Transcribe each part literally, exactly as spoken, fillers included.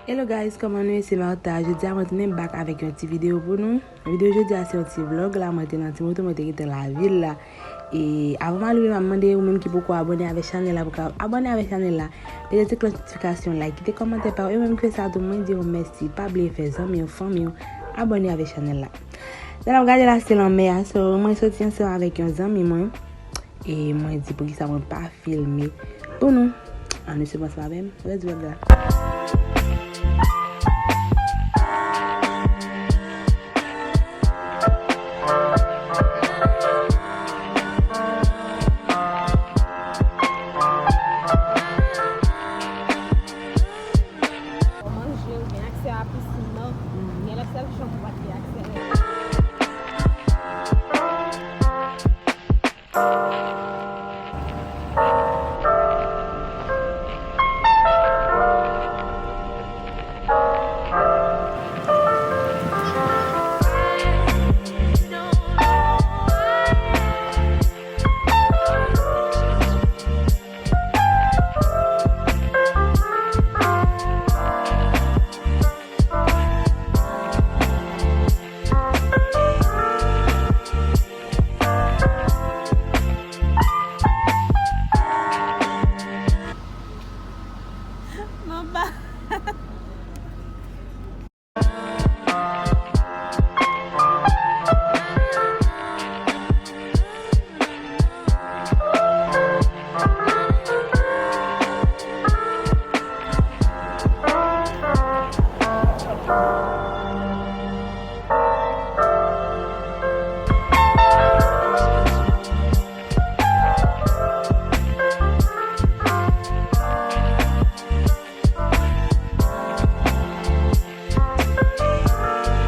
Hello guys, kòman nou ye? Se Martha. Jodi a mwen tounen back avèk yon ti videyo pou nou. Videyo jodi a se yon ti vlog la, mwen te nan ti moto, mwen te gentan lavil la. E avan m ale, m ap mande ou menm ki poko abòne avèk chanèl la, pou ka abòne avèk chanèl la. Mete ti klòch notifikasyon, like, kite kòmantè pa ou. E ou menm ki fè sa tou, mwen di ou mèsi. Pa bliye fè zanmi w, fanmi w abòne avèk chanèl la. Sa n ap gade la se lanmè a, so mwen soti ansanm avèk yon zanmi mwen. E mwen di poukisa mwen pa filme pou nou. Ann nou swiv ansanm avè m. Let's go la. Manje, ou gen aksè a pisin nan, gen lè sèl jan pou pa t gen aksè.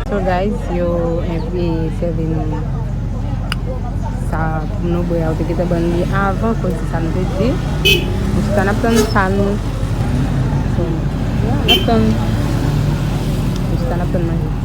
So guys, yo envite sèvi nou sa pou nou bwè a, yo te gentan ban nou li avan, koz se sa nou te di. Nou chita n ap tann sa nou. So, yeah, n ap tann. Nou chita n ap tann manje.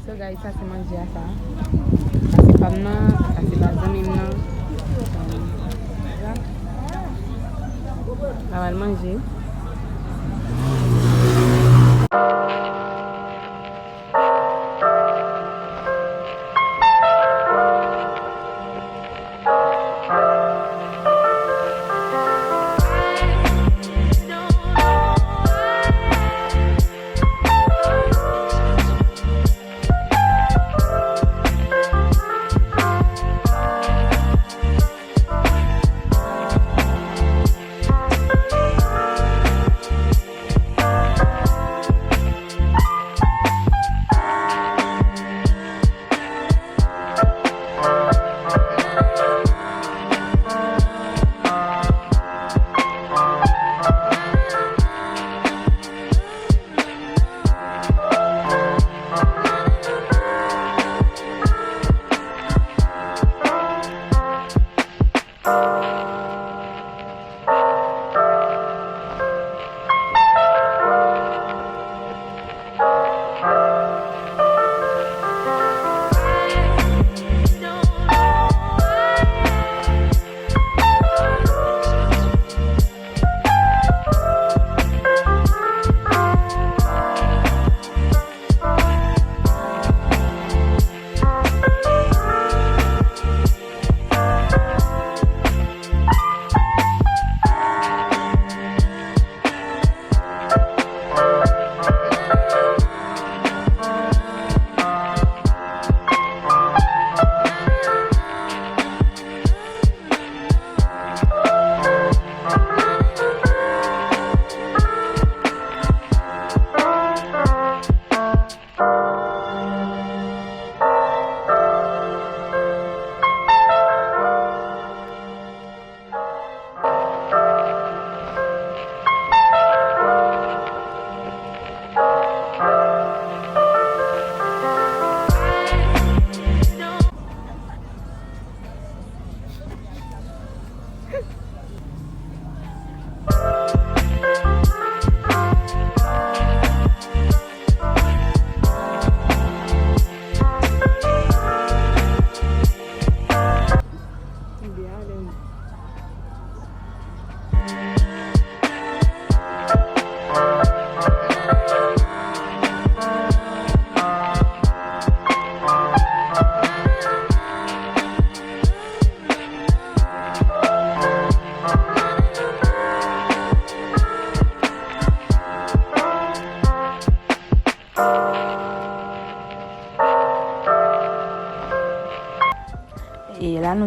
So guys, sa se manje a sa. Sa se pa m nan, sa se pa zanmi m nan. N a pral manje.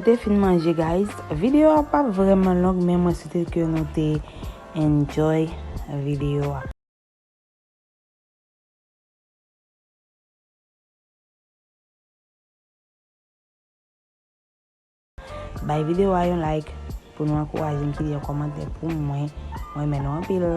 Te fin manje, guys. Videyo a p ap vrèman long, men mwen swete ke nou te enjoy videyo a. Bay videyo a yon like pou nou ankouraje m, kite yon kòmantè pou mwen. Mwen renmen nou anpil.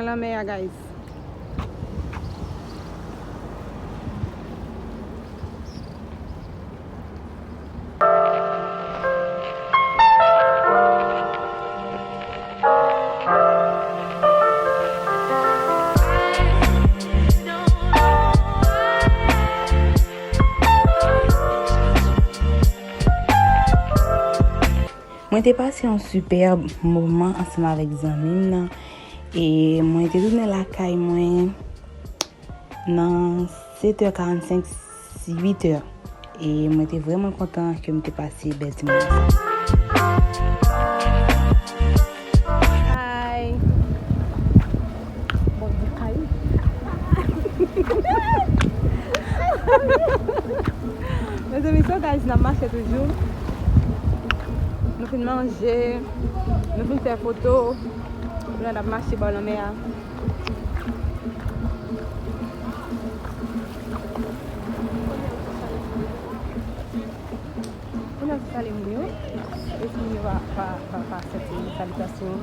Lanmè a, guys. Mwen te pase yon sipèb moman ansanm avèk zanmi m nan. E mwen te tounen lakay mwen nan sèt è karannsenk, uit è. E mwen te vrèman kontan ke m te pase bèl ti moman sa. Hi. Bon, di hi. Mezanmi, so guys, n ap mache toujou. Nou fin manje, nou fin fè foto. Kounye a n ap mache bò lanmè a. Kounye a se salye moun yo. Èske moun yo pa, pa, pa, pa aksepte salitasyon?